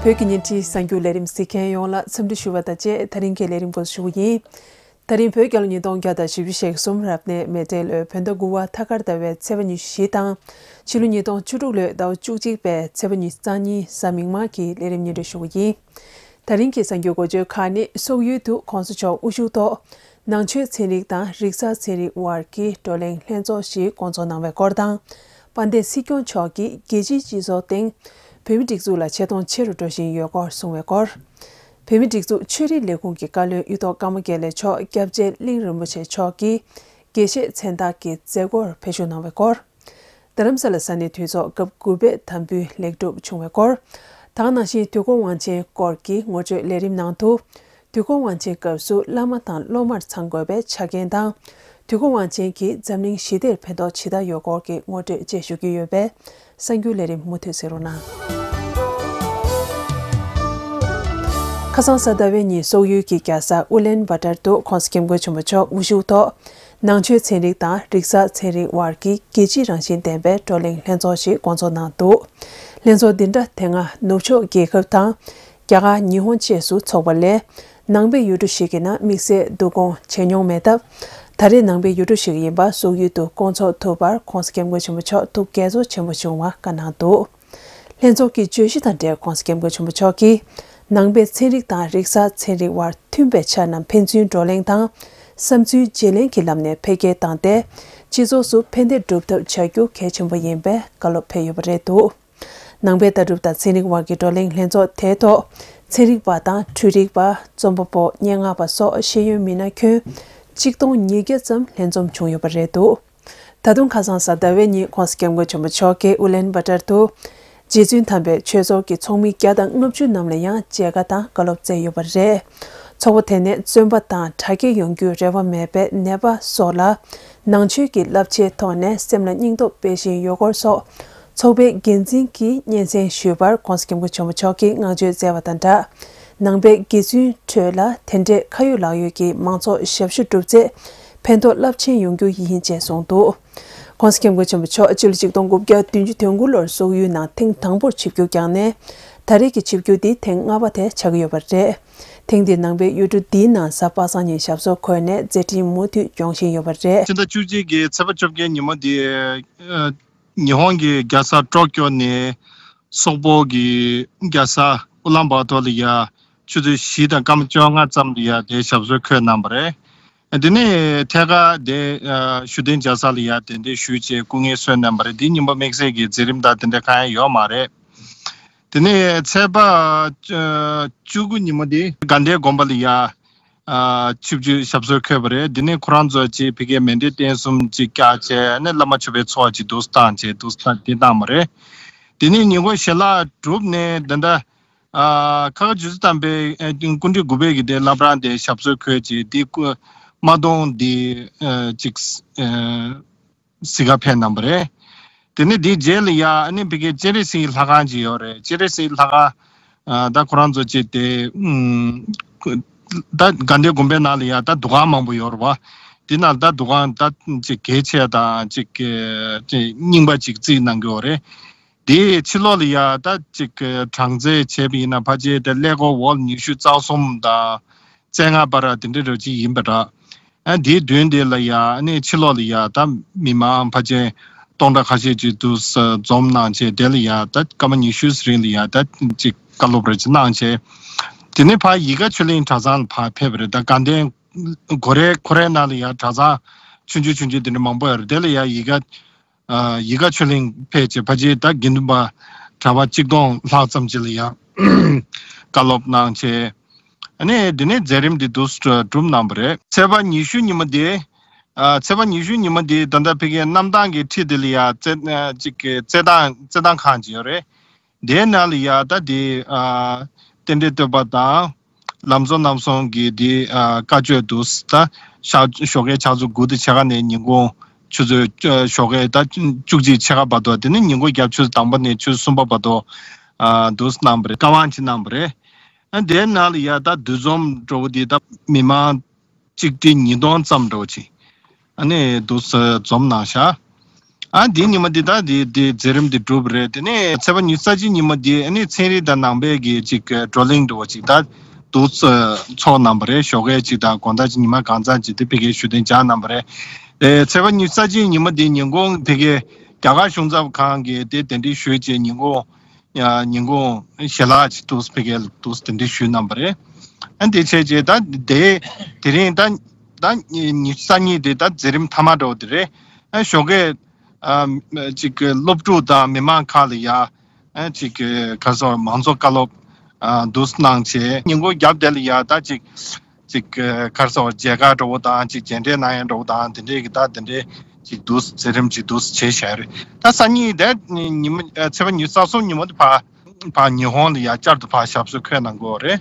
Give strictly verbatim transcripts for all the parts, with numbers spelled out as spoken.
བོད་ཀྱི་བརྙན་འཕྲིན་གསར་འགྱུར་ལས་རིམ་གཟིགས་མཁན་ཡོངས་ལ་འཚམས་འདྲི་ཞུ་བ་དང་བཅས། ད་རིང་གི་ལས་རིམ་འགོ་འཛུགས་ཞུ་གི་ཡིན། ད་རིང་བོད་རྒྱལ་ལོ་ཉིས་སྟོང་བརྒྱ་དང་བཞི་བཅུ་ཞེ་གསུམ་རབ་གནས་མེ་སྤྲེལ་ལོའི་བོད་ཟླ་དགུ་པ་ཐ་སྐར་ཟླ་བའི་ཚེས་པ་ཉི་ཤུ་བཞི་དང་། ཕྱི་ལོ་ཉིས་སྟོང་བཅུ་དྲུག་ལོའི་ཟླ་བ་བཅུ་གཅིག་པའི་ཚེས་པ་ཉི་ཤུ་རྩ་གཉིས་གཟའ་མིག་དམར་གྱི་ལས་རིམ་སྙན་སྒྲོན་ཞུ་གི་ཡིན། ད་རིང་གི་གསར་འགྱུར་འགོ་བརྗོད་ཁག་ནི། སོག་ཡུལ་དུ་༸གོང་ས་མཆོག་དབུ་བཞུགས་ཐོག་ནང་ཆོས་ཚན་རིག་དང་རིག་གསར་ཚན་རིག་དབར་གྱི་བགྲོ་གླེང་ལྷན་ཚོགས་ཤིག་བསྐོང་ཚོགས་གནང་བའི་སྐོར་དང་། དཔལ་ལྡན་སྲིད་སྐྱོང་མཆོག་གིས་རྒྱལ་སྤྱིའི་སྤྱི་ཚོགས་སྟེང་བོད་མིའི་སྒྲིག་འཛུགས་ལ་ཆེ་མཐོང་ཆེ་རུ་འགྲོ་བཞིན་ཡོད་སྐོར་གསུངས་བའི་སྐོར། བོད་མིའི་སྒྲིག་འཛུགས་ཆོས་རིག་ལས་ཁུངས་ཀྱི་བཀའ་བློན་གཡུ་ཐོག་ཀརྨ་དགེ་ལེགས་མཆོག་སྐྱབས་རྗེ་གླིང་རིན་པོ་ཆེ་མཆོག་གིས་དགེ་བཤེས་མཚན་རྟགས་ཀྱི་མཛད་སྒོར་བོད་བཞུགས་གནང་བའི་སྐོར། རྡ་རམ་ས་ལ་ས་གནས་འཐུས་ཚོགས་སྐབས་དགུ་པའི་དམ་འབུལ་ལེགས་གྲུབ་བྱུང་བའི་སྐོར། ད་ག་ནང་བཞིན་དུས་འཁོར་དབང་ཆེན་སྐོར་གྱི་ངོ་སྤྲོད་ལས་རིམ་ནང་དུ། དུས་འཁོར་དབང་ཆེན་སྐབས་སུ་བླ་མ་དང་སློབ་མར་ཚང་དགོས་པའི་ཆ་རྐྱེན་དང་། དུས་འཁོར་དབང་ཆེན་གྱིས་འཛམ་གླིང་ཞི་བདེར་ཕན་ཐོགས་ཇི་ལྟར་ཡོད་སྐོར་གྱི་ངོ་སྤྲོད་བཅས་ཞུ་རྒྱུ་ཡོད་པས། གསར་འགྱུར་ལས་རིམ་མུ་མཐུད་གཟིགས་རོགས་གནང་། ཁ་སང་གཟའ་ཟླ་བའི་ཉིན་སོག་ཡུལ་གྱི་རྒྱལ་ས་ཨུ་ལན་བྷ་ཏར་དུ་༸གོང་ས་༸སྐྱབས་མགོན་ཆེན་པོ་མཆོག་དབུ་བཞུགས་ཐོག་ནང་ཆོས་ཚན་རིག་དང་རིག་གསར་ཚན་རིག་དབར་གྱི་རྒྱལ་སྤྱིའི་རང་བཞིན་ལྡན་པའི་བགྲོ་གླེང་ལྷན་ཚོགས་ཤིག་བསྐོང་ཚོགས་གནང་འདུག་ལྷན་ཚོགས་འདི་འདྲ་དེ་སྔ་ནུབ་ཕྱོགས་རྒྱལ་ཁབ་དང་། རྒྱ་གར་ཉི་ཧོང་བཅས་སུ་འཚོགས་པ་ལས། ནང་པའི་ཡུལ་གྲུ་ཞིག་གི་ནང་དམིགས་བསལ་བསྡུ་སྐོང་བྱས་མྱོང་མེད་སྟབས། ད་རེས་ནང་པའི་ཡུལ་གྲུ་ཞིག་ཡིན་པ་སོག་ཡུལ་དུ་བསྐོང་ཚོགས་ཐུབ་པར་༸གོང་ས་༸སྐྱབས་མགོན་ཆེན་པོ་མཆོག་ཐུགས་དགྱེས་ཚོར་ཆེན་པོ་བྱུང་བ་བཀའ་གནང་འདུག་ལྷན་ཚོགས་ཀྱི་བརྗོད་གཞི་དང་འབྲེལ་༸གོང་ས་༸སྐྱབས་མགོན་ཆེན་པོ་མཆོག་གིས་ནང་པའི་ཚན་རིག་དང་རིག་གསར་ཚན་རིག་དབར་མཐུན་པའི་ཆ་རྣམས་ཕན་ཚུན་བགྲོ་གླེང་དང་། བསམ་ཚུལ་བརྗེ་ལེན་གྱི་ལམ་ནས་འཕེལ་རྒྱས་བཏང་སྟེ། སྤྱི་ཚོགས་སུ་ཕན་བདེ་སྒྲུབ་ཐབས་བྱ་རྒྱུ་གལ་ཆེན་པོ་ཡིན་པའི་བཀའ་སློབ་ཕེབས་ཡོད་པ་རེད་འདུག་ནང་པའི་ལྟ་གྲུབ་དང་ཚན་རིག་དབར་གྱི་བགྲོ་གླེང་ལྷན་ཚོགས་དེའི་ཐོག་ཚན་རིག་པ་དང་འཕྲུལ་རིག་པ། རྩོམ་པ་པོ། སྙན་ངག་པ་སོགས་ཤེས་ཡོན་མི་སྣ་ཁྱོན་ཆིག་སྟོང་ཉིས་བརྒྱ་ཙམ་ལྷན་འཛོམས་བྱུང་ཡོད་པ་རེད་འདུག་ད་དུང་ཁ་སང་གཟའ་ཟླ་བའི་ཉིན་༸གོང་ས་༸སྐྱབས་མགོན་ཆེན་པོ་མཆོག་གིས་ཨུ་ལན་བྷ་ཏར་དུ་རྗེ་བཙུན་དམ་པའི་ཆོས་ཚོགས་ཀྱི་ཚོགས་མི་བརྒྱ་དང་ལྔ་བཅུ་རྣམས་ལ་ཡང་མཇལ་ཁ་དང་བཀའ་སློབ་སྩལ་ཡོད་པ་རེད། ཚོགས་པ་དེ་ནས་བཙོན་པ་དང་དྲག་སྐྱེད་ཡོང་རྒྱུའི་རེ་བ་མེད་པའི་ནད་པ་སོགས་ལ་ནང་ཆོས་ཀྱི་བསླབ་བྱའི་ཐོག་ནས་སེམས་ལ་སྙིང་སྟོབས་སྤེལ་བཞིན་ཡོད་སྐོར་སོགས། ཚོགས་པའི་འགན་འཛིན་གྱིས་སྙན་སེང་ཞུས་པར་༸གོང་ས་༸སྐྱབས་མགོན་ཆེན་པོ་མཆོག་གིས་བསྔགས་བརྗོད་མཛད་པ་དང་སྦྲགས། ནང་པའི་དགེ་བཙུན་ཁྲོད་ལ་དེ་འདྲའི་ཁ་ཡོད་ལག་ཡོད་ཀྱི་མང་ཚོགས་ཞབས་ཞུ་བསྒྲུབས་ཚེ་ཕན་ཐོགས་རླབས་ཆེན་ཡོང་རྒྱུ་ཡིན་ཞེས་གསུངས་འདུག ༸གོང་ས་༸སྐྱབས་མགོན་ཆེན་པོ་མཆོག་ཕྱི་ལོ་ཆིག་སྟོང་དགུ་བརྒྱ་བདུན་ཅུ་དོན་དགུ་ལོར་སོག་ཡུལ་ནང་ཐེངས་དང་པོར་ཆིབས་བསྒྱུར་བསྐྱངས་ནས། ད་རེས་ཀྱི་ཆིབས་བསྒྱུར་འདི་ཐེངས་ལྔ་པ་དེ་ཆགས་ཀྱི་ཡོད་པ་རེད། ཐེངས་འདིར་ནང་པའི་ཡུལ་གྲུ་འདིའི་ནང་གཟའ་པ་སངས་ཉིན་ཞབས་སོར་འཁོད་ནས་མཛད་འཕྲིན་མུ་མཐུད་སྐྱོང་བཞིན་ཡོད་པ་རེད། ཕྱི་ཟླ་བཅུ་གཅིག་གི་ཚེས་པ་བཅོ་བརྒྱད་ཉིན་མོ་འདི། ཉི་ཧོང་གི་རྒྱལ་ས་ཀྲོ་ཀྱོ་ནས་སོག་པོ་གི་རྒྱལ་ས་ཨུ་ལན་བྷ་ཏོར་ལ་ཡ་ཆུ་ཚོད་བཞི་དང་སྐར་མ་བཅོ་ལྔ་ཙམ་ལ་ཡ་དེ་ཞབས་སོར་འཁོད་གནང་བ་རེད། དེ་ནས་ཐད་ཀར་དེ་ཞུ་གཏན་རྒྱག་ས་ལ་ཡ་དེ་འདྲ་ཞུས་བྱས་སྐུ་ངལ་གསོས་གནང་བ་རེད། དེ་རྙིང་པ་དམིགས་བསལ་གྱི་མཛད་རིམ་དང་དེ་འདྲ་གང་ཡང་ཡོད་མ་རེད། དེ་ནས་ཚེས་པ་བཅུ་དགུ་ཉིན་མོ་དེ་དགའ་ལྡན་དགོན་པ་ལ་ཡ། ཨ། ཆིབས་བསྒྱུར་ཞབས་སོར་འཁོད་པ་རེད། འདི་ནས་ཁོ་རང་ཚོ་ཅིག་ཕ་གིའི་མཎྜལ་རྟེན་གསུམ་ཅིག་བཀྱགས་བྱས་ནས་བླ་མ་མཆོད་པའི་ཚོགས་ཅིག་འདུག་སེ་བཏང་བྱས་འདུག་སེ་འདི་བཏང་བ་རེད། དེ་ནས་ཉིན་གུང་ཞལ་ལག་གྲུབ་ནས་ད་ལྟ་ཨ། ཁ་ཁ་རྗེ་བཙུན་དམ་པའི་ཨ། སྐུ་ཕྲེང་དགུ་པའི་གི་དེ་བླ་བྲང་དེ་ཞབས་སོར་འཁོད་ཅིག་དེ་སྐུ་མ་གདོང་དེ་ཨ། ཅིག་ཨ། གཟིགས་ག་ཕེབས་གནང་བ་རེད། དེ་ནས་དེའི་རྗེས་ལ་ཡ་ཨ་ནི་ཕ་གིའི་སྤྱན་རས་གཟིགས་ལྷ་ཁང་ཅིག་ཡོད་རེད། སྤྱན་རས་གཟིགས་ལྷ་ཁང་ཨ། ད་ཁོ་རང་ཚོ་ཅིག་དེ་ཨུམ། ད་དགའ་ལྡན་དགོན་པའི་ནང་ལ་ཡ་ད་འདུ་ཁང་མང་པོ་ཡོད་རེད་བ། དེ་ནང་ད་འདུ་ཁང་ད་ཅིག་གལ་ཆེ་དང་ཅིག་ཅིག་རྙིང་པ་ཅིག་བརྩིགས་གནང་གི་ཡོད་རེད། དེའི་ཕྱི་ལོགས་ལ་ཡ་ད་ཅིག་གྲངས་ཚད་བྱས་པ་ཡིན་ན་ཕལ་ཆེར་དེ་ཀླད་ཀོར་ཝོལ་ཉི་ཤུ་རྩ་གསུམ་དང་། བཙན་ལྔ་པ་ར་དེ་འདྲ་རོ་ཅིག་ཡིན་པ་འདྲ། ཨ། དེའི་མདུན་དེ་ལ་ཡ་ཨ་ནི་ཕྱི་ལོགས་ལ་ཡ་ད་མི་མང་ཕལ་ཆེར་སྟོང་ཕྲག་ཁ་ཤས་ཅིག་འདུག་སེ་འཛོམས་གནང་བྱས་དེ་ལ་ཡ་ད་སྐར་མ་ཉི་ཤུ་ཙམ་རིང་ལ་ཡ་ད་ཅིག་བཀའ་སློབ་རེ་ཅིག་གནང་བྱས། དེ་ནས་ཕར་ཡིད་དགའ་ཆོས་གླིང་གྲྭ་ཚང་ལ་ཕར་ཕེབས་པ་རེད། ད་དགའ་ལྡན་སྒོ་རའི་ཁོ་རའི་ནང་ལ་ཡ་གྲྭ་ཚང་ཆུང་ཆུང་ཆུང་ཆུང་དེ་འདྲ་མང་པོ་ཡོད་རེད། དེ་ལ་ཡ་ཡིད་དགའ། ཨ། ཡིད་དགའ་ཆོས་གླིང་ཕེབས་བྱས་ཕལ་ཆེར་ད་དགེ་འདུན་པ་གྲྭ་པ་གཅིག་སྟོང་ལྷག་ཙམ་ཅིག་ལ་ཡང་བཀའ་སློབ་གནང་བྱས། ཨ་ནི་འདི་ནས་མཛད་རིམ་འདི་འདུག་སེ་གྲུབ་གནང་བ་རེད། ཚེས་པ་ཉི་ཤུ་ཉིན་མོ་འདི། ཨ། ཚེས་པ་ཉི་ཤུ་ཉིན་མོ་འདི་ད་ལྟ་ཕ་གིའི་གནམ་ཐང་གི་འཁྲིས་འདི་ལ་ཡང་རྩེད་ཨ། ཅིག་གི་རྩེད་ཐང་རྩེད་ཐང་ཁང་ཅིག་ཡོད་རེད། དེའི་ནང་ལ་ཡ་ད་དེ་ཨ། རྟེན་འབྲེལ་བསྟོད་པ་དང་། ལམ་གཙོ་རྣམ་གསུམ་གྱི་དེ་ཨ། བཀའ་ཆོས་འདུག་སེ་ད་ཞག་ཞོགས་ཀའི་ཕྱག་ཚོད་དགུ་དང་ཕྱེད་ཀ་ནས་ཉིན་གུང་ཆུ་ཚོད་ཞོགས་ཀའི་ད་བཅུ་གཅིག་ཕྱེད་ཀ་བར་དུ། དེ་ནས་ཉིན་གུང་རྒྱབ་ཆུ་ཚོད་དང་པོ་ནས་ཆུ་ཚོད་གསུམ་པ་བར་དུ་ཨ། འདུག་སེ་གནང་བ་རེད། བཀའ་དབང་ཅིག་གནང་བ་རེད། ཨ། དེའི་ནང་ལ་ཡ་ད་འདུ་འཛོམས་འགྲོ་བོ་དེ་ད་མི་མང་གཅིག་ཁྲི་ཉིས་སྟོང་ཙམ་འགྲོ་བོ་ཅིག་ཨ་ནི་འདུག་སེ་འཛོམས་གནང་ཤག་ཨ་འདི་ཉི་མ་འདི་ད་འདི་འདི་མཛད་རིམ་འདི་གྲུབ་རེད། དེ་ནས་ཚེས་པ་ཉི་ཤུ་རྩ་གཅིག་ཉི་མ་འདི་ཨ་ནི་ཚན་རིག་དང་ནང་པའི་གི་ཅིག་བགྲོ་གླེང་འདྲ་བོ་ཅིག་ད་འདུག་ཚོགས་གནང་བ་རེད། ཞོགས་ཀས་ཅིག་དང་དགོང་དག་ཅིག་ཉི་མ་གང་ཚང་ཅིག་དེ་ཕ་གིར་ཞུ་གཏན་འཇགས་གནང་བ་རེད། ཨེ་ཚེས་པ་ཉི་ཤུ་རྩ་གཅིག་ཉི་མ་འདི་ཉིན་གུང་ཕ་གིར་རྒྱ་གར་གཞུང་ཚབ་ཁང་གི་དེ་གདན་འདྲེན་ཞུས་བྱས་ཉིན་གུང་ཡང་ཉིན་གུང་ཞལ་ལག་ཅིག་འདུག་ཕ་གིར་འདུག་གདན་འདྲེན་ཞུས་གནང་བ་རེད། ཨ་འདི་བྱས་རྗེས་ད་དེ་དེ་རིང་ད་ད་ཉི་ཤུ་རྩ་གཉིས་དེ་ད་མཛད་རིམ་མཐའ་མ་འདྲ་བོ་དེ་རེད། ཨ་ཞོགས་ཀས་ཨ་ཅིག་སློབ་ཕྲུག་དང་མི་མང་ཁག་ལ་ཡ་ཨ་ཅིག་ག་རེ་ཟེར་མང་གཙོ་བཀའ་སློབ་ཨ་འདུག་གནང་བྱས་ཉིན་གུང་རྒྱབ་དེ་ལ་ཡ་ད་ཅིག་ཅིག་ག་རེ་ཟེར་མཇལ་ཁ་འདྲ་བོ་དང་ཅིག་མཇལ་འཕྲད་གནང་ཡ་འདྲ་བོ་དང་དེ་འདྲའི་གི་ད་དེ་འདྲའི་ཅིག་འདུག་མཛད་རིམ་ཅིག་འདུག་བྱས་བཞག་རེད། ད་སང་ཉིན་དེ་ཉི་མ་ཚེས་པ་ཉི་ཤུ་རྩ་གསུམ་ཉིན་མོ་དེ་ཕར་ཕར་ཉི་ཧོང་ལ་ཡ་བསྐྱར་དུ་ཕར་ཞབས་སོར་འཁོད་གནང་དགོས་རེད།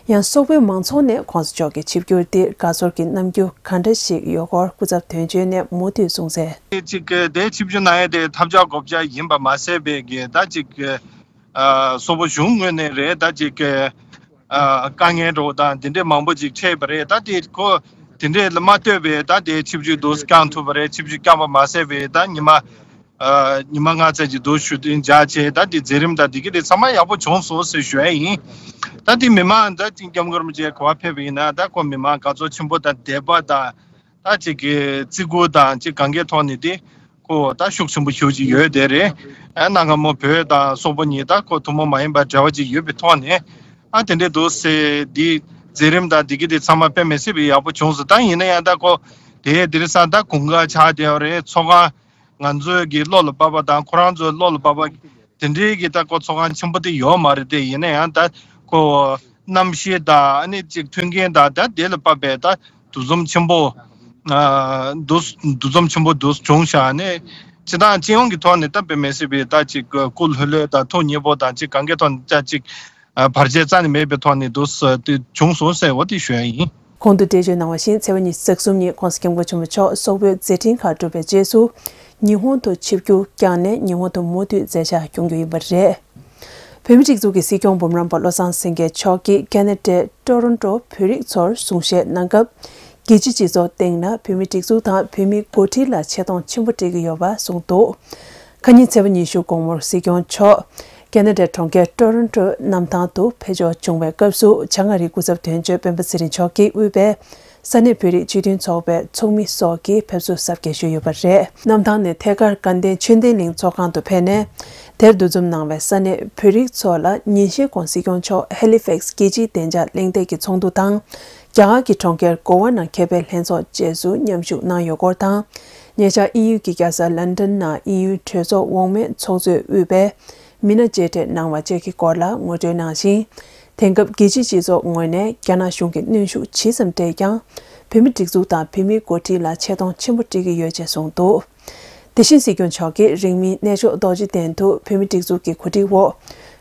ཡང་སོག་པོའི་མང་ཚོགས་ནས་གོང་ས་མཆོག་གི་ཆིབས་བསྒྱུར་འདིར་དགའ་ཚོར་གྱི་རྣམ་འགྱུར་ག་འདྲ་ཞིག་ཡོད་སྐོར་སྐུ་ཚབ་དོན་གཅོད་ནས་མུ་མཐུད་གསུངས་གསལ། ཅིག་གི་དེ་ཆིབས་བསྒྱུར་གནང་ཡས་དེ་ཐབས་ཆག་གོ་བརྡ་ཡིན་པ་མ་ཟད་པའི་གི་ད་ཅིག་གི་ཨ་སོག་པོ་གཞུང་ངོས་ནས་རེད། ད་ཅིག་གི་ཨ་དཀའ་ངལ་འདྲ་བོ་དང་དེ་འདྲའི་མང་པོ་ཅིག་འཕྲད་པ་རེད། ད་དེ་ཁོ་དེ་འདྲའི་ལ་མ་ལྟོས་པའི་ད་དེ་ཆིབས་བསྒྱུར་འདུག་བསྐྱངས་ཐུབ་པ་རེད། ཆིབས་བསྒྱུར་བསྐྱངས་པ་མ་ཟད་པའི་ད་ཉི་མ་ཨ་ཉི་མ་ལྔ་ཙམ་ཅིག་འདུག་ཞུ་གཏན་འཇགས་བྱས། ད་དེ་མཛད་རིམ་དང་དེ་གི་དེ་ཚང་མ་ཡག་པོ་བྱུང་སོང་ཟེར་ཞུ་ཡ་ཡིན། ད་དེ་མི་མང་ད་ཅིག་སྐྱབས་མགོན་རིན་པོ་ཆེ་ག་པར་ཕེབས་པ་ཡིན་ན་ད་ཁོ་མི་མང་དགའ་ཚོར་ཆེན་པོ་དང་དད་པ་དང་ད་ཅིག་གི་བརྩི་བཀུར་དང་ཅིག་གང་གའི་ཐོག་ནས་དེ་ཁོ་ད་ཤུགས་ཆེན་པོ་ཞེ་པོ་ཅིག་ཡོད་དེ་རེད། ཨ་གནའ་སྔ་མོ་བོད་དང་སོག་པོ་གཉིས་ད་ཁོ་ཐུན་མོང་མ་ཡིན་པ་འབྲེལ་བ་ཅིག་ཡོད་པའི་ཐོག་ནས་ཨ་དེ་འདྲའི་འདུག་སེ་དེ་མཛད་རིམ་དང་དེ་གི་དེ་ཚང་མ་དཔེ་མི་སྲིད་པའི་ཡག་པོ་བྱུང་སོང་། ད་ཡིན་ན་ཡང་ད་ཁོ་དེ་དེ་རིང་སང་ད་དགུན་ཁ་ཆགས་བསྡད་པ་རེད། ཚོགས་ཁང་ང་ཚོའི་གི་བློ་ལ་བབས་པ་དང་ཁོ་རང་ཚོའི་བློ་ལ་བབས་པ་དེ་འདྲའི་གི་ད་ཁོ་ཚོགས་ཁང་ཆེན་པོ་དེ་ཡོད་མ་རེད་དེ། ཡིན་ན་ཡང་ད་ཁོ་གནམ་གཤིས་དང་ཨ་ནི་ཅིག་མཐུན་རྐྱེན་དང་ད་དེ་ལ་བབས་པའི་ད་འདུ་འཛོམས་ཆེན་པོ་ཨ་འདུ་འདུ་འཛོམས་ཆེན་པོ་འདུ་བྱུང་ཤག་ནས་སྤྱི་བཏང་སྤྱི་ཡོངས་ཀྱི་ཐོག་ནས་ད་དཔེ་མི་སྲིད་པའི་ད་ཅིག་སྐུ་ལྷོད་ལྷོད་དང་ཐུགས་མཉེས་པོ་དང་ཅིག་གང་གའི་ཐོག་ནས་ད་ཅིག་ཨ་བར་ཆད་རྩ་ནས་མེད་པའི་ཐོག་ནས་འདུག་སེ་དེ་བྱུང་སོང་ཟེར་བ་དེ་ཞུ་ཡ་ཡིན། གོང་དུ་འགྲེལ་བརྗོད་གནང་བ་བཞིན་ཚེས་པ་ཉི་ཤུ་རྩ་གསུམ་ཉིན་༸གོང་ས་༸སྐྱབས་མགོན་ཆེན་པོ་མཆོག་སོག་པོའི་མཛད་འཕྲིན་ཁག་གྲུབ་པའི་རྗེས་སུ་ཉི་ཧོང་དུ་ཆིབས་བསྒྱུར་བསྐྱངས་ནས་ཉི་ཧོང་དུ་མུ་མཐུད་མཛད་འཆར་སྐྱོང་རྒྱུ་ཡིན་པ་རེད། བོད་མིའི་སྒྲིག་འཛུགས་ཀྱི་སྲིད་སྐྱོང་འབུམ་རམས་པ་བློ་བཟང་སེང་གེ་མཆོག་གིས་ཁ་ན་ཌའི་ཊོ་རོན་ཊོ་བོད་རིགས་ཚོར་གསུང་བཤད་གནང་སྐབས། རྒྱལ་སྤྱིའི་སྤྱི་ཚོགས་སྟེང་ན་བོད་མིའི་སྒྲིག་འཛུགས་དང་བོད་མིའི་འགོ་ཁྲིད་ལ་ཆེ་མཐོང་ཆེན་པོ་སྤྲད་ཀྱི་ཡོད་པ་གསུངས་འདུག་ཁ་ཉིན་ཚེས་པ་ཉི་ཤུ་དགོང་མོར་སྲིད་སྐྱོང་མཆོག་ཁ་ན་ཌའི་གྲོང་ཁྱེར་ཊོ་རོན་ཊོའི་གནམ་ཐང་དུ་ཕེབས་འབྱོར་བྱུང་བའི་སྐབས་སུ་བྱང་ཨ་རིའི་སྐུ་ཚབ་དོན་གཅོད་སྤེན་པ་ཚེ་རིང་མཆོག་གིས་དབུས་པའི་ས་གནས་བོད་རིགས་སྤྱི་མཐུན་ཚོགས་པའི་ཚོགས་མི་སོགས་ཀྱིས་ཕེབས་བསུ་གཟབ་རྒྱས་ཞུས་ཡོད་པ་རེད། གནམ་ཐང་ནས་ཐད་ཀར་དགའ་ལྡན་ཆོས་ལྡན་གླིང་ཚོགས་ཁང་དུ་ཕེབས་ནས། དེར་འདུ་འཛོམས་གནང་བའི་ས་གནས་བོད་རིགས་ཚོ་ལ་ཉིན་ཤས་གོང་སྲིད་སྐྱོང་མཆོག་ཧེ་ལི་ཕེག་སི་རྒྱལ་སྤྱིའི་བདེ་འཇགས་གླེང་སྟེགས་ཀྱི་ཚོགས་འདུ་དང་། རྒྱ་གར་གྱི་གྲོང་ཁྱེར་གོ་ཝ་ནང་མཁས་པའི་ལྷན་ཚོགས་བཅས་སུ་མཉམ་ཞུགས་གནང་ཡོད་སྐོར་དང་། ཉེ་ཆར་དབྱིན་ཡུལ་གྱི་རྒྱལ་ས་ལན་ཌན་ནང་དབྱིན་ཡུལ་གྲོས་ཚོགས་འོག་མའི་ཚོགས་གཙོས་དབུས་པའི་མི་སྣ་མཇལ་འཕྲད་གནང་བ་བཅས་ཀྱི་སྐོར་ལ་ངོ་སྤྲོད་གནང་ཞིང་། དེང་སྐབས་རྒྱལ་སྤྱིའི་སྤྱི་ཚོགས་ངོས་ནས་རྒྱ་ནག་གཞུང་གིས་གནོན་ཤུགས་ཇི་ཙམ་སྤྲད་ཀྱང་། བོད་མིའི་སྒྲིག་འཛུགས་དང་བོད་མིའི་འགོ་ཁྲིད་ལ་ཆེ་མཐོང་ཆེན་པོ་སྤྲད་ཀྱི་ཡོད་ཅེས་གསུངས་འདུག་དེ་བཞིན་སྲིད་སྐྱོང་མཆོག་གིས་རིང་མིན་གནས་མཆོག་རྡོ་རྗེ་གདན་དུ་བོད་མིའི་སྒྲིག་འཛུགས་ཀྱི་གོ་སྒྲིག་འོག་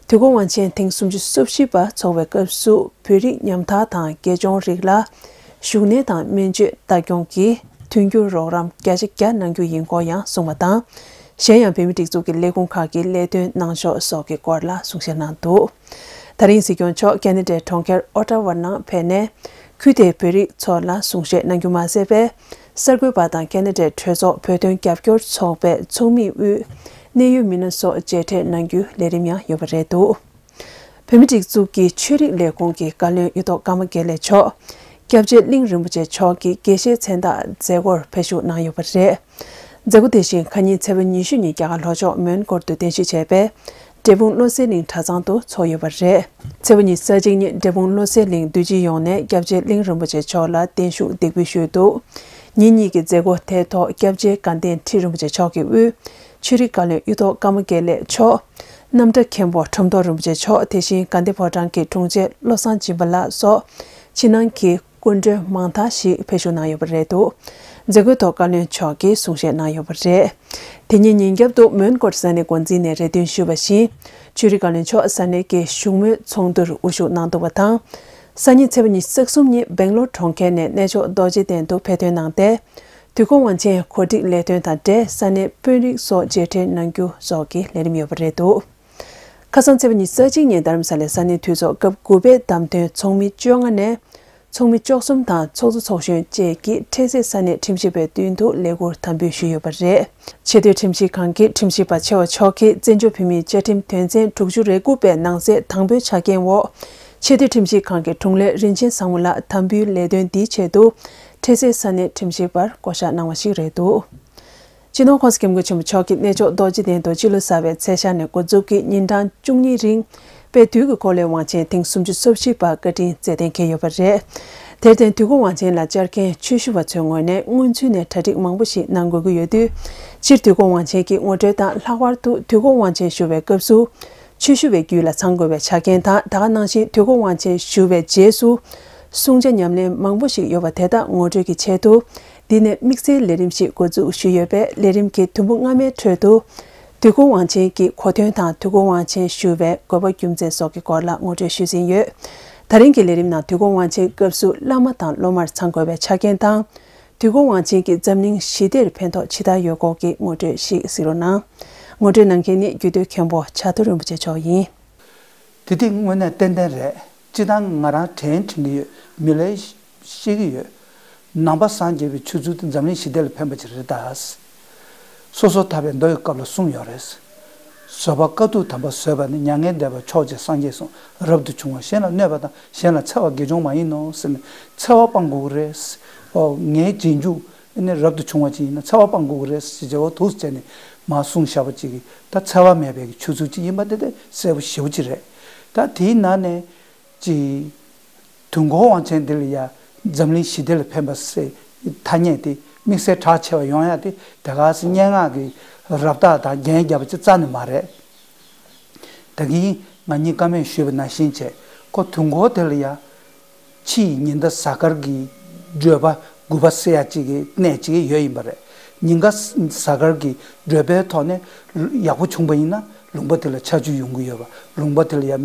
དུས་འཁོར་དབང་ཆེན་ཐེངས་སུམ་ཅུ་སོ་བཞི་པ་འཚོགས་པའི་སྐབས་སུ་བོད་རིགས་ཉམ་ཐག་དང་དགེ་སྦྱོང་རིགས་ལ་བཞུགས་གནས་དང་སྨན་བཅོས་ལྟ་སྐྱོང་གི་མཐུན་འགྱུར་རོགས་རམ་བརྒྱ་ཆ་བརྒྱ་གནང་རྒྱུ་ཡིན་སྐོར་ཡང་གསུངས་པ་དང་། གཞན་ཡང་བོད་མིའི་སྒྲིག་འཛུགས་ཀྱི་ལས་ཁུངས་ཁག་གི་ལས་དོན་གནང་ཕྱོགས་སོགས་ཀྱི་སྐོར་ལ་གསུང་བཤད་གནང་འདུག་ད་རིང་སྲིད་སྐྱོང་མཆོག་ཁ་ན་ཌའི་གྲོང་ཁྱེར་ཨོ་ཊ་ཝ་ནང་ཕེབས་ནས། ཁུལ་དེའི་བོད་རིགས་ཚོ་ལ་གསུང་བཤད་གནང་རྒྱུ་མ་ཟད་པའི། གསར་འགོད་པ་དང་ཁ་ན་ཌའི་གྲོས་ཚོགས་བོད་དོན་རྒྱབ་སྐྱོར་ཚོགས་པའི་ཚོགས་མིའི་དབུས་གནད་ཡོད་མི་སྣ་སོགས་མཇལ་འཕྲད་གནང་རྒྱུའི་ལས་རིམ་ཡང་ཡོད་པ་རེད་འདུག་བོད་མིའི་སྒྲིག་འཛུགས་ཀྱི་ཆོས་རིག་ལས་ཁུངས་ཀྱི་བཀའ་བློན་གཡུ་ཐོག་ཀརྨ་དགེ་ལེགས་མཆོག་སྐྱབས་རྗེ་གླིང་རིན་པོ་ཆེ་མཆོག་གི་དགེ་བཤེས་མཚན་རྟགས་མཛད་སྒོར་ཕེབས་ཞུགས་གནང་ཡོད་པ་རེད། མཛད་སྒོ་དེ་བཞིན་ཁ་ཉིན་ཚེས་པ་ཉི་ཤུ་ཉིན་རྒྱ་གར་ལྷོ་ཕྱོགས་མོན་གྷོར་དུ་རྟེན་གཞི་བྱས་པའི་འབྲས་སྤུངས་བློ་གསལ་གླིང་གྲྭ་ཚང་དུ་འཚོགས་ཡོད་པ་རེད། ཚེས་པ་ཉི་ཤུ་རྩ་གཅིག་ཉིན་འབྲས་སྤུངས་བློ་གསལ་གླིང་འདུས་སྤྱི་ཡོངས་ནས་སྐྱབས་རྗེ་གླིང་རིན་པོ་ཆེ་མཆོག་ལ་བརྟན་བཞུགས་འདེགས་འབུལ་ཞུས་འདུག་ཉིན་གཉིས་ཀྱི་མཛད་སྒོ་དེའི་ཐོག་སྐྱབས་རྗེ་དགའ་ལྡན་ཁྲི་རིན་པོ་ཆེ་མཆོག་གི་དབུས། ཆོས་རིག་བཀའ་བློན་གཡུ་ཐོག་ཀརྨ་དགེ་ལེགས་མཆོག་རྣམ་གྲྭ་མཁན་པོ་ཁྲོམ་ཐོག་རིན་པོ་ཆེ་མཆོག་དེ་བཞིན་དགའ་ལྡན་ཕོ་བྲང་གི་དྲུང་ཆེ་བློ་བཟང་སྦྱིན་པ་ལགས་སོགས་ཕྱི་ནང་གི་སྐུ་མགྲོན་མང་དག་ཞིག་ཕེབས་ཞུགས་གནང་ཡོད་པ་རེད་འདུག་མཛད་སྒོའི་ཐོག་བཀའ་བློན་མཆོག་གིས་གསུང་བཤད་གནང་ཡོད་པ་རེད། དེ་ཉིན་ཉིན་རྒྱབ་ཏུ་མོན་གྷོ་ས་གནས་འགོ་འཛིན་ནས་རེ་འདུན་ཞུས་པ་བཞིན། ཆོས་རིག་བཀའ་བློན་མཆོག་ས་གནས་ཀྱི་བཞུགས་མོལ་ཚོགས་འདུར་དབུ་བཞུགས་གནང་འདུག་པ་དང་། སང་ཉིན་ཚེས་པ་ཉི་ཤུ་རྩ་གསུམ་ཉིན་སྦེང་ལོར་གྲོང་ཁྱེར་ནས་གནས་མཆོག་རྡོ་རྗེ་གདན་དུ་ཕེབས་ཐོན་གནང་སྟེ། དུས་འཁོར་དབང་ཆེན་གོ་སྒྲིག་ལས་དོན་དང་འབྲེལ་ས་གནས་དཔོན་རིགས་སོགས་མཇལ་འཕྲད་གནང་རྒྱུ་སོགས་ཀྱི་ལས་རིམ་ཡོད་པ་རེད་འདུག་ཁ་སང་ཚེས་པ་ཉི་ཤུ་རྩ་གཅིག་ཉིན་རྡ་རམ་ས་ལའི་ས་གནས་འཐུས་ཚོགས་སྐབས་དགུ་པའི་བདམས་ཐོན་ཚོགས་མི་བཅོ་ལྔ་ནས། ཚོགས་མི་བཅུ་གསུམ་དང་ཚོགས་གཙོ་ཚོགས་གཞོན་བཅས་ཀྱིས་འཕྲལ་སེལ་ས་གནས་ཁྲིམས་ཞིབ་པའི་མདུན་དུ་ལས་འཁུར་དམ་འབུལ་ཞུས་ཡོད་པ་རེད། ཆེས་མཐོའི་ཁྲིམས་ཞིབ་ཁང་གི་ཁྲིམས་ཞིབ་པ་ཆེ་བ་མཆོག་གིས་བཙན་བྱོལ་བོད་མིའི་བཅའ་ཁྲིམས་དོན་ཚན་དྲུག་ཅུ་རེ་དགུ་པའི་ནང་གསེས་དང་པོའི་ཆ་རྐྱེན་འོག་ཆེས་མཐོའི་ཁྲིམས་ཞིབ་ཁང་གི་དྲུང་ལས་རིན་ཆེན་བཟང་མོ་ལགས་དམ་འབུལ་ལས་དོན་འདིའི་ཆེད་དུ་འཕྲལ་སེལ་ས་གནས་ཁྲིམས་ཞིབ་པར་བསྐོ་གཞག་གནང་བ་ཞིག་རེད་འདུག་སྤྱི་ནོར་༸གོང་ས་༸སྐྱབས་མགོན་ཆེན་པོ་མཆོག་གིས་གནས་མཆོག་རྡོ་རྗེ་གདན་དུ་སྤྱི་ལོ་གསར་པའི་ཚེས་ཞག་ནས་འགོ་འཛུགས་ཀྱིས་ཉིན་གྲངས་བཅུ་གཉིས་རིང་དཔལ་དུས་ཀྱི་འཁོར་ལོའི་དབང་ཆེན་ཐེངས་སུམ་ཅུ་སོ་བཞི་པ་བཀའ་དྲིན་རྩེ་གཏན་འཁེལ་ཡོད་པ་རེད། དེར་བརྟེན་དུས་འཁོར་དབང་ཆེན་ལ་བཅར་མཁན་ཆོས་ཞུ་བ་ཚོའི་ངོས་ནས་སྔོན་ཚུད་ནས་གྲ་སྒྲིག་མང་པོ་ཞིག་གནང་དགོས་ཀྱི་ཡོད་དུས། སྤྱིར་དུས་འཁོར་དབང་ཆེན་གྱི་ངོ་སྤྲོད་དང་། ལྷག་པར་དུ་དུས་འཁོར་དབང་ཆེན་ཞུ་བའི་སྐབས་སུ་ཆོས་ཞུ་བའི་རྒྱུད་ལ་ཚང་དགོས་པའི་ཆ་རྐྱེན་དང་། ད་ག་ནང་བཞིན་དུས་འཁོར་དབང་ཆེན་ཞུ་བའི་རྗེས་སུ་གསུང་ཆ་ཉམས་ལེན་མང་པོ་ཞིག་ཡོད་པ་དེ་དག་ངོ་སྤྲོད་ཀྱི་ཆེད་དུ། འདི་ནས་དམིགས་བསལ་ལས་རིམ་ཞིག་འགོ་འཛུགས་ཞུས་ཡོད་པས། ལས་རིམ་གྱི་དུམ་བུ་སྔ་མའི་ཁྲོད་དུ། དུས་འཁོར་དབང་ཆེན་གྱི་གོ་དོན་དང་། དུས་འཁོར་དབང་ཆེན་ཞུ་བའི་དགོས་པ་རྒྱུ་མཚན་སོགས་ཀྱི་སྐོར་ལ་ངོ་སྤྲོད་ཞུས་ཟིན་ཡོད། ད་རིང་གི་ལས་རིམ་ནང་དུས་འཁོར་དབང་ཆེན་སྐབས་སུ་བླ་མ་དང་སློབ་མར་ཚང་དགོས་པའི་ཆ་རྐྱེན་དང་། དུས་འཁོར་དབང་ཆེན་གྱིས་འཛམ་གླིང་ཞི་བདེར་ཕན་ཐོགས་ཇི་ལྟར་ཡོད་སྐོར་གྱི་ངོ་སྤྲོད་ཞིག་གཟིགས་རོགས་གནང་། ངོ་སྤྲོད་གནང་མཁན་ནི་རྒྱུད་སྟོད་མཁན་པོ་བྱ་ཐུར་རིན་པོ་ཆེ་མཆོག་ཡིན། དེ་དེ་དངོས་གནས་ཏན་ཏན་རེད། སྤྱིར་བཏང་ང་རང་དྲན་དྲན་གྱི་ཡོད། མི་ལས་ཤེས་ཀྱི་ཡོད། ནང་པ་སངས་རྒྱས་པའི་ཆོས་ཚུལ་དེ་འཛམ་གླིང་ཞི་བདེ་ལ་ཕན་པ་ཅིག་རེད་ད། སོ་སོར་ཐར་པའི་མདོ་ཡི་སྐབས་ལ་གསུངས་ཡོད་རེད། བཟོད་པ་དཀའ་ཐུབ་དམ་པ་བཟོད་པ་ནི། མྱ་ངན་འདས་པ་མཆོག་བྱེད་སངས་རྒྱས་གསུངས། རབ་ཏུ་བྱུང་བ་གཞན་ལ་གནོད་པ་དང་། གཞན་ལ་འཚེ་བ་དགེ་སྦྱོང་མ་ཡིན་ནོ་ཟེར་ནས་འཚེ་བ་སྤང་དགོས་ཀྱི་རེད། ཨོ་ངའི་རྗེས་འཇུག་ཨ་ནི་རབ་ཏུ་བྱུང་བ་ཅིག་ཡིན་ན་འཚེ་བ་སྤང་དགོས་ཀྱི་རེད་ཟེར་བྱས་འོ་འདུག་སེ་བྱས་ནས་མར་གསུངས་བཞག་པ་ཅིག་གིས་ད་འཚེ་བ་མེད་པའི་ཆོས་ཚུལ་ཅིག་ཡིན་པ་དེ་དེ་གསལ་པོ་ཞེ་པོ་ཅིག་རེད། ད་དེའི་ནང་ནས་ཅིག་དུས་འཁོར་དབང་ཆེན་འདི་ལ་ཡ་འཛམ་གླིང་ཞི་བདེ་ལ་ཕན་པ་ཟེར་ཐ་སྙད་དེ་དམིགས་བསལ་གྲགས་ཆེ་བ་ཡོང་ཡ་དེ་དེ་ག་སེ་སྙན་ངག་གི་རབ་རྟགས་དང་རྒྱན་བརྒྱབ་པ་ཅིག་རྩ་ནས་མ་རེད། ད་གིན་ང་གཉིས་ཀ་མེད་ཞུས་པ་ནང་བཞིན་བྱས་ཁོ་དུས་འཁོར་དེ་ལ་ཡ། ཕྱི་ཡི་ཉི་ཟླ་གཟའ་སྐར་གྱི་བགྲོད་པ་དགུ་པ་ཟེར་ཡ་གཅིག་གི་གནས་གཅིག་ཡོད་ཡིན་པ་རེད། ཉི་ཟླ་གཟའ་སྐར་གྱི་བགྲོད་པའི་ཐོག་ནས་ཡག་པོ་བྱུང་པ་ཡིན་ན་ལུང་པ་དེ་ལ་ཆར་ཆུ་ཡོང་གི་ཡོད་པ། ལུང་པ་དེ་ལ་ཡ་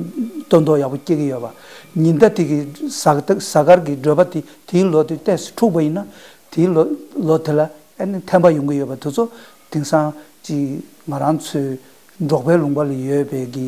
སྟོན་ཐོག་ཡག་པོ་སྐྱེ་གི་ཡོད་པ། ཉི་ཟླ་དེ་གི་གཟའ་གཟའ་སྐར་གྱི་བགྲོད་པ་དེ་དེའི་ལོ་དེ་ཏོག་ཙམ་འཁྲུགས་པ་ཡིན་ན་དེའི་ལོ་ལོ་དེ་ལ་ཨ་ནི་ཐན་པ་ཡོང་གི་ཡོད་པ་དེ་ཚོ་དེང་སང་ཅིག་ང་རང་ཚོའི་འབྲོག་པའི་ལུང་པ་ལ་ཡོད་པའི་གི་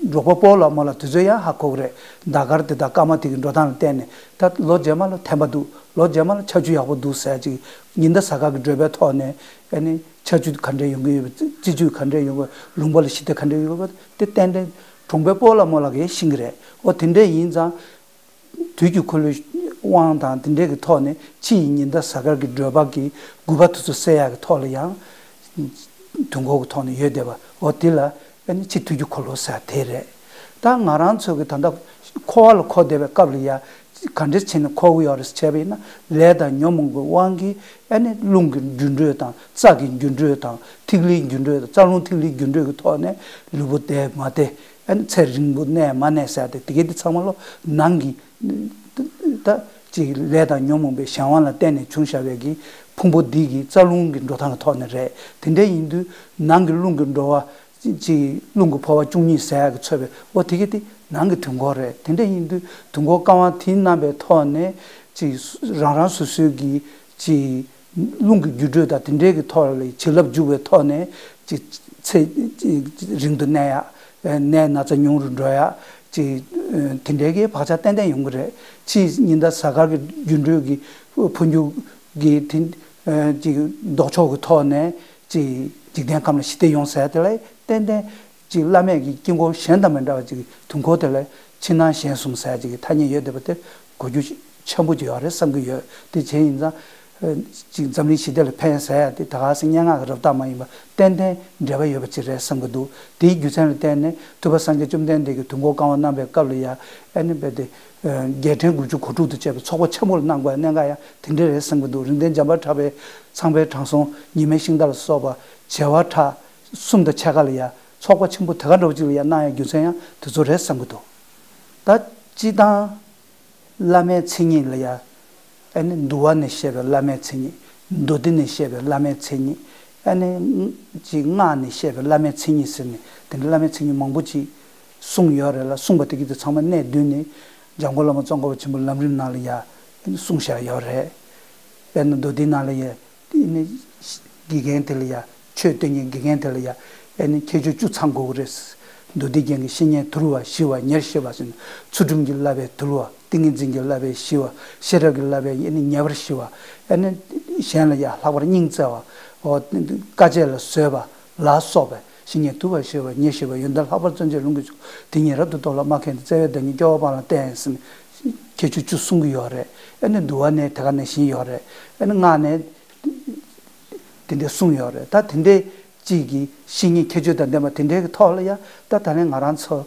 འབྲོག་པ་སྤོ་ལགས་རྨོ་ལགས་དེ་ཚོས་ཡང་ཧ་གོ་གི་རེད། ཟླ་སྐར་དེ་དང་སྐར་མ་དེ་གི་འགྲོ་སྟངས་ལ་བལྟས་ནས་ད་ལོ་རྗེས་མ་ལ་ཐན་པ་འདུག་ལོ་རྗེས་མ་ལ་ཆར་ཆུ་ཡག་པོ་འདུག་ཟེར་ཅིག་ཉི་ཟླ་གཟའ་སྐར་གྱི་བགྲོད་པའི་ཐོག་ནས་ཨ་ནི་ཆར་ཆུ་ག་འདྲས་ཡོང་གི་ཡོད་པ། རྩི་ཆུ་ག་འདྲས་ཡོང་གི། ལུང་པ་ལ་ཞི་བདེ་ག་འདྲས་ཡོང་གི་ཡོད་པ་དེ་ཏན་ཏན་གྲོང་པའི་སྤོ་ལགས་རྨོ་ལགས་ཀྱིས་ཤེས་ཀྱི་རེད། འོ་དེ་འདྲས་ཡིན་ཙང་། དུས་ཀྱི་འཁོར་ལོའི་དབང་དང་དེ་འདྲའི་གི་ཐོག་ནས་ཕྱི་ཡི་ཉི་ཟླ་གཟའ་སྐར་གྱི་བགྲོད་པ་གི་དགུ་པ་དེ་ཚོ་གསལ་ཡག་གི་ཐོག་ལ་ཡང་དུས་འཁོར་གྱི་ཐོག་ནས་ཡོད་བསྡད་པ། འོ་དེ་ལ་ཨ་ནི་ཕྱི་དུས་ཀྱི་འཁོར་ལོ་ཟེར་དེ་རེད། ད་ང་རང་ཚོ་གི་ད་ལྟ་འཁོར་བ་ལ་འཁོར་བསྡད་པའི་སྐབས་ལ་ཡང་ག་འདྲས་བྱས་ནས་འཁོར་གྱི་ཡོད་རེད་བྱས་པ་ཡིན་ན་ལས་དང་ཉོན་མོངས་ཀྱི་དབང་གིས་ཨ་ནི་རླུང་གི་འགྱུར་འགྲོས་དང་རྩ་གི་འགྱུར་འགྲོས་དང་ཐིག་ལེའི་འགྱུར་འགྲོས་དང་རྩ་རླུང་ཐིག་ལེའི་འགྱུར་འགྲོས་ཀྱི་ཐོག་ནས་ལུས་པོ་བདེ་མ་བདེ། ཨ་ནི་ཚེ་རིང་པོ་གནས་མ་གནས་ཟེར་ཏེ་དེ་གའི་དེ་ཚང་མ་ལོ་ནང་གི་ད་ཅིག་ལས་དང་ཉོན་མོངས་པའི་གཞན་དབང་ལ་བརྟེན་ནས་བྱུང་བཞག་པའི་གི་ཕུང་པོ་འདི་གི་རྩ་རླུང་གི་འགྲོ་སྟངས་ཀྱི་ཐོག་ནས་རེད། དེ་འདྲ་ཡིན་དུས་ནང་གི་རླུང་གི་འགྲོ་བ་ཅིག་རླུང་གི་འཕོ་བ་བཅུ་གཉིས་ཟེར་ཡག་གི་ཚོད་པའི་འོ་དེ་གའི་དེ་ནང་གི་དུས་འཁོར་རེད། དེ་འདྲ་ཡིན་དུས་དུས་འཁོར་རྐང་པ་དེའི་རྣམ་པའི་ཐོག་ནས་ཅིག་རང་རང་སོ་སོའི་གི་ཅིག་རླུང་གི་འགྱུར་འགྲོས་དང་དེ་འདྲའི་གི་ཐོག་ལ་བྱིན་རླབས་འཇུག་པའི་ཐོག་ནས་ཅིག་ཚེ་རིང་དུ་གནས་ཡག་ནད་ན་ཚ་ཉུང་རུ་འགྲོ་ཡག་ཅིག་དེ་འདྲའི་གི་བག་ཆགས་ཏན་ཏན་ཡོང་གི་རེད། ཕྱིའི་ཉི་ཟླ་གཟའ་སྐར་གྱི་འགྱུར་འགྲོས་ཀྱི་འཕོ་འགྱུར་གྱི་དེ་ཅིག་ལྡོག་ཕྱོགས་ཀྱི་ཐོག་ནས་ཅིག་འཇིག་རྟེན་ཁམས་ལ་ཞི་བདེ་ཡོང་ཟེར་དེ་ལ་ཏན་ཏན་ཅིག་བླ་མེད་ཀྱི་དཀྱིལ་འཁོར་གཞན་དང་མི་འདྲ་བ་ཅིག་གི་དུས་འཁོར་དེ་ལ་ཕྱི་ནང་གཞན་གསུམ་ཟེར་ཅིག་གི་ཐ་སྙད་ཡོད་བསྡད་པ་དེ་གོ་རྒྱུ་ཆེན་པོ་ཅིག་ཡོད་རེད་བསམ་གྱི་ཡོད། དེ་བྱས་ཡིན་ཙང་། ཅིག་འཛམ་གླིང་ཞི་བདེ་ལ་ཕན་ཟེར་ཡ་དེ་ད་ག་སེ་སྙན་ངག་གི་རབ་རྟགས་མ་ཡིན་པ་ཏན་ཏན་འབྲེལ་བ་ཡོད་པ་ཅིག་རེད་བསམ་གྱི་འདུག་དེའི་རྒྱུ་མཚན་ལ་བརྟེན་ནས་ཐུབ་པ་སངས་རྒྱས་བཅོམ་ལྡན་འདས་ཀྱིས་དུས་འཁོར་རྐང་པ་བསྣམས་པའི་སྐབས་ལ་ཡ་ཨ་ནི་རྦད་དེ་རྒྱལ་ཕྲན་དགུ་བཅུ་གོ་དྲུག་ཏུ་བཅས་པའི་ཚོགས་པ་ཆེན་པོ་ལ་གནང་དགོས་ཡ་གནད་འགག་ཡ་དེ་འདྲ་རེད་བསམ་གྱི་འདུག་རིགས་ལྡན་འཇམ་དཔལ་གྲགས་པའི་ཚངས་པའི་དྲང་སྲོང་ཉི་མའི་ཤིང་རྟ་ལ་སོགས་པ་བྱེ་བ་ཕྲག་གསུམ་དང་ཕྱེད་ཀ་ལ་ཡ་ཚོགས་པ་ཆེན་པོ་དེ་ག་འདྲ་བོ་ཅིག་ལ་ཡ་གནང་ཡ་རྒྱུ་མཚན་ཡང་དེ་ཚོ་རེད་བསམ་གྱི་འདུག་ད་སྤྱི་བཏང་བླ་མའི་མཚན་ཉིད་ལ་ཡ། ཨ་ནི་འདུལ་བ་ནས་བཤད་པའི་བླ་མའི་མཚན་ཉིད། མདོ་སྡེ་ནས་བཤད་པའི་བླ་མའི་མཚན་ཉིད། ཨ་ནི་ཅིག་སྔགས་ནས་བཤད་པའི་བླ་མའི་མཚན་ཉིད་ཟེར་ནས་དེ་འདྲ་བླ་མའི་མཚན་ཉིད་མང་པོ་ཅིག་གསུངས་ཡོད་རེད་ལ། གསུངས་པ་དེ་གི་དེ་ཚང་མ་གནད་བསྡུས་ནས་འཇམ་མགོན་བླ་མ་ཙོང་ཁ་པ་ཆེན་པོའི་ལམ་རིམ་ནང་ལ་ཡ་ཨ་ནི་གསུངས་བཞག་ཡོད་རེད། དཔེར་ན་མདོ་སྡེ་ནང་ལ་ཡ། དེ་ནི་དགེ་རྒན་དེ་ལ་ཡ། ཆོས་སྟོན་མཁན་དགེ་རྒན་དེ་ལ་ཡ། ཨེ་ནི་ཁྱད་ཆོས་བཅུ་ཚང་དགོས་ཀྱི་རེད། མདོ་སྡེ་རྒྱན་གྱི་བཤེས་གཉེན་དུལ་བ་ཞི་བ་ཉེར་ཞི་བ་ཟེར་ནས་ཚུལ་ཁྲིམས་ཀྱི་བསླབ་པའི་དུལ་བ་ ཏིང་ངེ་འཛིན་གྱི་བསླབ་པས་ཞི་བ། ཤེས་རབ་ཀྱི་བསླབ་པས་ཨ་ནི་ཉེ་བར་ཞི་བ། ཨ་ནི་གཞན་ལ་ཡང་ལྷག་པར་སྙིང་བརྩེ་བ། འོ། དཀའ་སྤྱད་ལ་བཟོད་པ་ལ་སོགས་པའི་བཤེས་གཉེན་ཐུབ་པ་ཞི་བ་ཉེ་ཞི་བ་ཡོན་ཏན་ལྷག་པར་བརྩོན་བཅས་ལུང་གིས་ཕྱུག་དེ་ཉིད་རབ་ཏུ་རྟོགས་ལ་སྨྲ་མཁས་ཏེ། བརྩེ་བས་བདག་ཉིད་སྐྱོ་བ་སྤངས་ལ་བསྟེན་ཟེར་ནས་ཁྱད་ཆོས་བཅུ་གསུང་གི་ཡོད་རེད། ཨ་ནི་འདུལ་བ་ནས་དེ་ག་ནང་བཞིན་ཡོད་རེད། ཨ་ནི་སྔགས་ནས་དེ་འདྲས་གསུངས་ཡོད་རེད། ད་དེ་འདྲས་གཅིག་གི་བཤེས་གཉེན་ཁྱད་ཆོས་དང་ལྡན་པ་དེ་འདྲའི་གི་ཐོག་ལ་ཡ། ད་ད་ལན་ང་རང་ཚོ་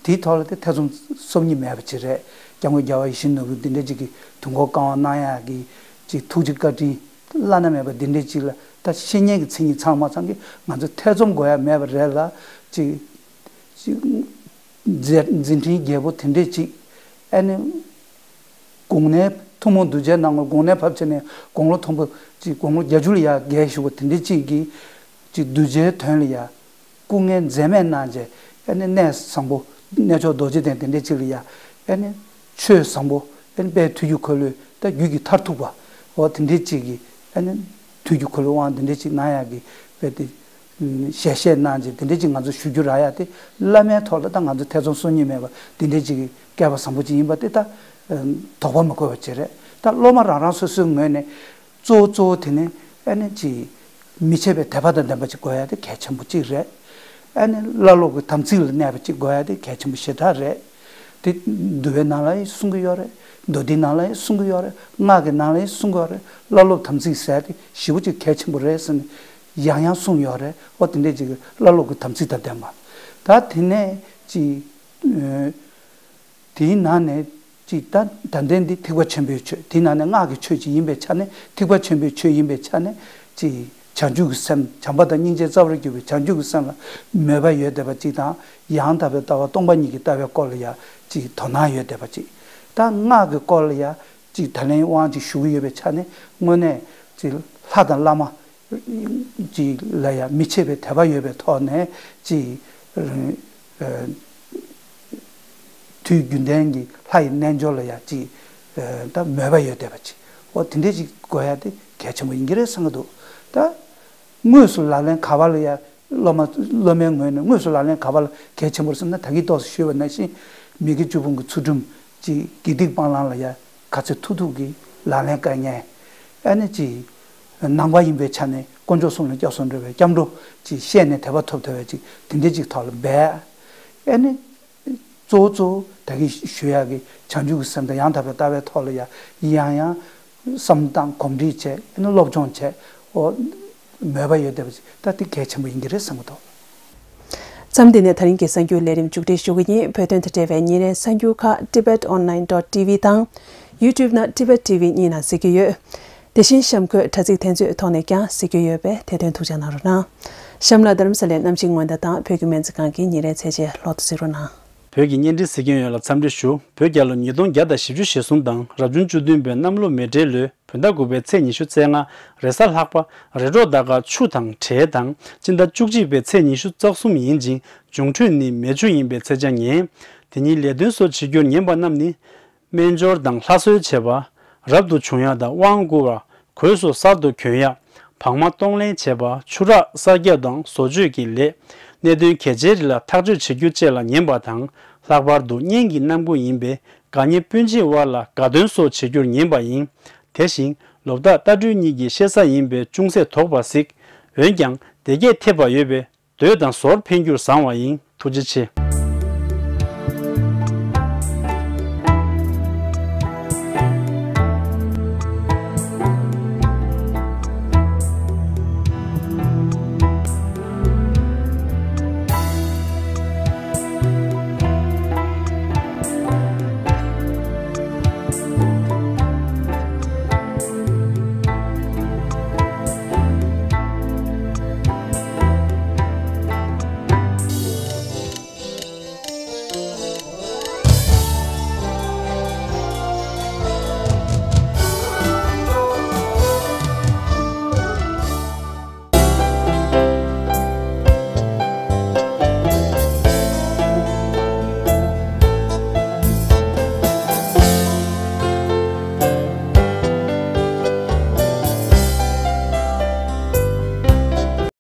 དེའི་ཐོག་ལ་དེ་ཐེ་ཚོམ་སོམ་ཉི་མེད་པ་ཅིག་རེད། སྐྱབས་མགོན་རྒྱལ་བ་ཡིད་བཞིན་ནོར་བུ་འདི་འདྲ་ཅིག་གི་དུས་འཁོར་བསྐང་བ་གནང་ཡག་གི་ཅིག་ཐུགས་རྗེ་བཀའ་དྲིན་བླ་ན་མེད་པ་འདི་འདྲ་ཅིག་ལ། ད་བཤེས་གཉེན་གྱི་མཚན་ཉིད་ཚང་མ་ཚང་གི་ང་ཚོ་ཐེ་ཚོམ་དགོས་ཡ་མེད་པ་རེད་ལ། ཅིག་ཅིག་མཛད་མཛད་འཕྲིན་རྒྱས་པོ་དེ་འདྲ་ཅིག་ཨ་ནི། དགུང་ནས་ཐུན་མོང་གདུལ་བྱའི་སྣང་ངོར་དགུང་ནས་བབས་བྱས་ནས་དགུང་ལོ་མཐོན་པོ་ཅིག་དགུང་ལོ་བརྒྱད་ཅུ་ལ་ཡ་རྒས་ཞུ་བ་དེ་འདྲ་ཅིག་གིས་ཅིག་གདུལ་བྱའི་དོན་ལ་ཡ་སྐུ་ངལ་འཛེམས་མེད་གནང་བྱས། ཨ་ནི་གནས་བཟང་པོ་གནས་མཆོག་རྡོ་རྗེ་གདན་དེ་འདྲ་ཅིག་ལ་ཡ། ཨ་ནི་ཆོས་བཟང་པོ། ཨ་ནི་དཔལ་དུས་ཀྱི་འཁོར་ལོའི་ད་རྒྱུད་ཀྱི་མཐར་ཐུག་པ། འོ་དེ་འདྲ་ཅིག་གིས་ཨ་ནི་དུས་ཀྱི་འཁོར་ལོའི་དབང་དེ་འདྲ་ཅིག་གནང་ཡག་གི་དཔེ་དེ། ཞལ་བཞེས་གནང་རྗེས་དེ་འདྲ་ཅིག་ང་ཚོ་ཞུ་རྒྱུ་རག་ཡ་དེ། བླ་མའི་ཐོག་ལ་ད་ང་ཚོ་ཐེ་ཚོམ་སོམ་ཉི་མེད་པ་དེ་འདྲ་ཅིག་གི་སྐལ་བ་བཟང་པོ་ཅིག་ཡིན་པ་དེ་ད་དོགས་པ་མི་འཁོར་བ་ཅིག་རེད། ད་སློབ་མ་རང་རང་སོ་སོའི་ངོས་ནས་གཙོ་བོ་གཙོ་བོ་དེ་ནི་ཨ་ནི་ཅིག་མི་ཕྱེད་པའི་དད་པ་དང་ལྡན་པ་ཅིག་དགོས་ཡ་དེ་གལ་ཆེན་པོ་ཅིག་རེད། ཨ་ནི་བླ་སློབ་ཀྱི་དམ་ཚིག་ལ་གནས་པ་ཅིག་དགོས་ཡ་དེ་གལ་ཆེན་པོ་ཞེ་དྲག་རེད། དེ་འདུལ་བའི་ནང་ལ་ཡང་གསུང་གི་ཡོད་རེད། མདོ་སྡེའི་ནང་ལ་ཡང་གསུང་གི་ཡོད་རེད། སྔགས་ཀྱི་ནང་ལ་ཡང་གསུང་གི་ཡོད་རེད། བླ་སློབ་དམ་ཚིག་ཟེར་དེ་ཞེ་པོ་ཅིག་གལ་ཆེན་པོ་རེད་ཟེར་ནས་ཡང་ཡང་གསུངས་ཡོད་རེད། འོ་དེ་འདྲས་ཅིག་བླ་སློབ་ཀྱི་དམ་ཚིག་དང་ལྡན་པ། ད་དེ་ནས་ཅིག་ཨ་དེའི་ནང་ནས་ཅིག་ད་ད་ལྟའི་འདི་ཐེག་པ་ཆེན་པོའི་ཆོས། དེའི་ནང་ནས་སྔགས་ཀྱི་ཆོས་ཅིག་ཡིན་པའི་ཆ་ནས། ཐེག་པ་ཆེན་པོའི་ཆོས་ཡིན་པའི་ཆ་ནས་ཅིག་བྱང་ཆུབ་ཀྱི་སེམས། བྱམས་པ་དང་སྙིང་རྗེའི་རྩ་བར་གྱུར་པའི་བྱང་ཆུབ་ཀྱི་སེམས་ལ་མོས་པ་ཡོད་བསྡད་པ་ཅིག་དང་། ཡང་དག་པའི་ལྟ་བ་སྟོང་པ་ཉིད་ཀྱི་ལྟ་བའི་སྐོར་ལ་ཡང་ཅིག་དོ་སྣང་ཡོད་བསྡད་པ་ཅིག་ད་སྔགས་ཀྱི་སྐོར་ལ་ཡང་ཅིག་ད་ལན་དབང་ཅིག་ཞུ་གི་ཡོད་པའི་ཆ་ནས། དངོས་གནས་ཅིག་ལྷ་དང་བླ་མ་ཅིག་ལ་ཡང་མི་ཕྱེད་པའི་དད་པ་ཡོད་པའི་ཐོག་ནས་ཅིག་ཨ་དུས་རྒྱུན་ལྡན་གྱི་ལྷ་ཡི་རྣལ་འབྱོར་ལ་ཡང་ཅིག་ཨ་ད་མོས་པ་ཡོད་བསྡད་པ་ཅིག་འོ་དེ་འདྲས་ཅིག་དགོས་ཡ་དེ་གལ་ཆེན་པོ་ཡིན་གྱི་རེད་བསམ་གྱི་འདུག་ད་དངོས་སུ་ལག་ལེན་ག་པ་ལ་ཡང་སློབ་མ་སློབ་མའི་ངོས་ནས་དངོས་སུ་ལག་ལེན་ག་པ་ལ་གལ་ཆེན་པོ་རེད་བསམ་ན། ད་གིན་ཏོག་ཙམ་ཞུས་པ་ནང་བཞིན་མི་དགེ་བཅུ་སྤོང་གི་ཚུལ་ཁྲིམས་ཅིག་དགེ་སྡིག་སྤང་བླང་ལ་ཡང་ག་ཚོད་ཐུབ་ཐུབ་ཀྱིས་ལག་ལེན་བཀལ་མཁན། ཨ་ནི་ཅིག་ནང་པ་ཡིན་པའི་ཆ་ནས་དཀོན་མཆོག་གསུམ་ལ་སྐྱབས་སུ་འགྲོ་བའི་སྐྱབས་འགྲོ་ཅིག་བཤད་ནས་དད་པ་ཐོབ་ཐུབ་པའི་ཅིག་དེ་འདྲའི་ཅིག་ཐོག་ལ་འབད། ཨ་ནི་གཙོ་བོ་གཙོ་བོ་ད་གིན་ཞུ་ཡག་གི་བྱང་ཆུབ་ཀྱི་སེམས་དང་ཡང་དག་པའི་ལྟ་བའི་ཐོག་ལ་ཡང་ཡང་ཡང་བསམ་བློ་བཏང་། གོམས་འདྲིས་བྱས། ཨ་ནི་སློབ་སྦྱོང་བྱས། འོ་མོས་པ་ཡོད་བསྡད་པ་ཅིག་ད་དེ་གལ་ཆེན་པོ་ཡིན་གྱི་རེད་བསམ་གྱི་འདུག་མཚམས་འདི་ནས་ད་རིང་གི་གསར་འགྱུར་ལས་རིམ་མཇུག་སྒྲིལ་ཞུ་གི་ཡིན། བོད་དོན་དང་འབྲེལ་བའི་ཉིན་རེའི་གསར་འགྱུར་ཁག་tibet online dot tv དང་YouTube ནང་Tibet T V གཉིས་ནང་གཟིགས་རྒྱུ་ཡོད། དེ་བཞིན་གཤམ་འཁོད་དྲ་ཚིགས་དེ་ཚོའི་ཐོག་ནས་ཀྱང་གཟིགས་རྒྱུ་ཡོད་པས་དེ་དོན་ཐུགས་འཇགས་གནང་རོགས་གནང་། གཤམ་ལ་རྡ་རམ་ས་ལའི་གནམ་གཤིས་སྔོན་བརྡ་དང་བོད་ཀྱི་སྨན་རྩིས་ཁང་གི་ཉིན་རེའི་ཚད་ཆེན་ལོག་ཏུ་གཟིགས་རོགས་གནང་། བོད་ཀྱི་བརྙན་འཕྲིན་གཟིགས་མཁན་ཡོངས་ལ་འཚམས་འདྲི་ཞུ། བོད་རྒྱལ་ལོ་ཉིས་སྟོང་བརྒྱ་དང་བཞི་བཅུ་ཞེ་གསུམ་དང་རབ་བྱུང་བཅུ་བདུན་པའི་གནམ་ལོ་མེ་སྤྲེལ་ལོའི་བོད་ཟླ་དགུ་པའི་ཚེས་ཉི་ཤུ་རྩ་ལྔ་རེས་གཟའ་ལྷག་པ། རེས་འགྲོགས་ཟླ་སྐར་ཆུ་དང་དྲེད་དང་། སྤྱི་ཟླ་བཅུ་གཅིག་པའི་ཚེས་ཉི་ཤུ་རྩ་གསུམ་ཡིན་ཅིང་། འབྱུང་འཕྲོད་ནི་མེ་ཆུ་ཡིན་པས་ཚེས་ཆ་ངན། དེ་ཉིན་ལས་དོན་སོགས་བྱེད་རྒྱུར་ཉན་པ་རྣམས་ནི། སྨན་སྦྱོར་དང་ལྷ་གསོལ་བྱེད་པ། རབ་ཏུ་བྱུང་ཡ་དང་དབང་བསྐུར་བ། གོས་སོགས་གསར་དུ་གྱོན་ཡ། བག་མ་གཏོང་ལེན་བྱེད་པ། ཆུ་རགས་གསར་རྒྱག་དང་བཟོ་བཅོས་ཀྱི་ལས། གནད་དོན་གལ་ཆེའི་རིགས་ལ་ཐག་གཅོད་བྱེད་རྒྱུ་བཅས་ལ་ཉན་པ་དང་། ལྷག་པར་དུ་གཉེན་གྱི་རྣམ་ཀུན་ཡིན་པས་དགའ་ཉེ་སྤུན་མཆེད་དབར་ལ་དགའ་སྟོན་སོགས་བྱེད་རྒྱུར་ཉན་པ་ཡིན། དེ་བཞིན་ལོ་རྟགས་རྟ་སྦྲུལ་གཉིས་ཀྱི་ཤེལ་ས་ཡིན་པས་ཅུང་ཟད་དོགས་པ་གཟིགས། འོན་ཀྱང་བདེ་སྐྱིད་ཐེབས་པ་ཡོད་པས་འདོད་དང་ཟོར་འཕེན་རྒྱུར་བཟང་བ་ཡིན། ཐུགས་རྗེ་ཆེ།